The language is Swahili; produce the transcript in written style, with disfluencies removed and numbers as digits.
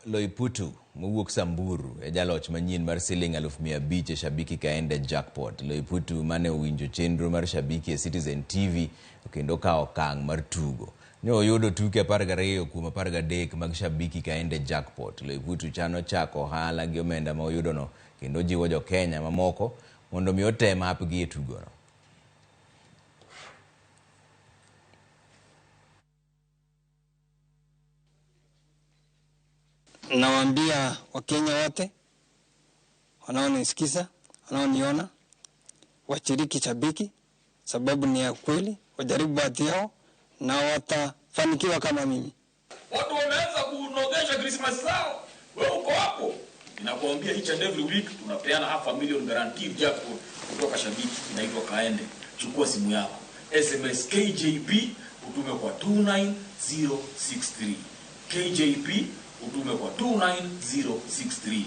Loiputu mowuok Samburu e jaloch manyien mar siling 500,000 e Shabiki Kaende Jackpot. Loiputu mane owinjo chenro mar Shabiki e Citizen TV kendo okawo okang' mar tugo. Ne oyudo tuke 12 kuom 13 mag Shabiki Kaende Jackpot. Loiputu chano chako ohala gi omenda ma oyudono kendo jiwo jo Kenya mamoko mondo mi otem hapgi e tugono. Nawaambia Wakenya wote wanaonisikiza, wanaoniona, washiriki Shabiki sababu ni ya kweli, wajaribu bahati yao na watafanikiwa kama mimi. Watu wameanza kunogesha Christmas zao, wewe uko hapo. Ninakuambia each and every week tunapeana 500,000 guaranteed jackpot kutoka Shabiki, inaitwa Kaende. Chukua simu yako, SMS KJP utume kwa 29063. KJP utume kwa 29063.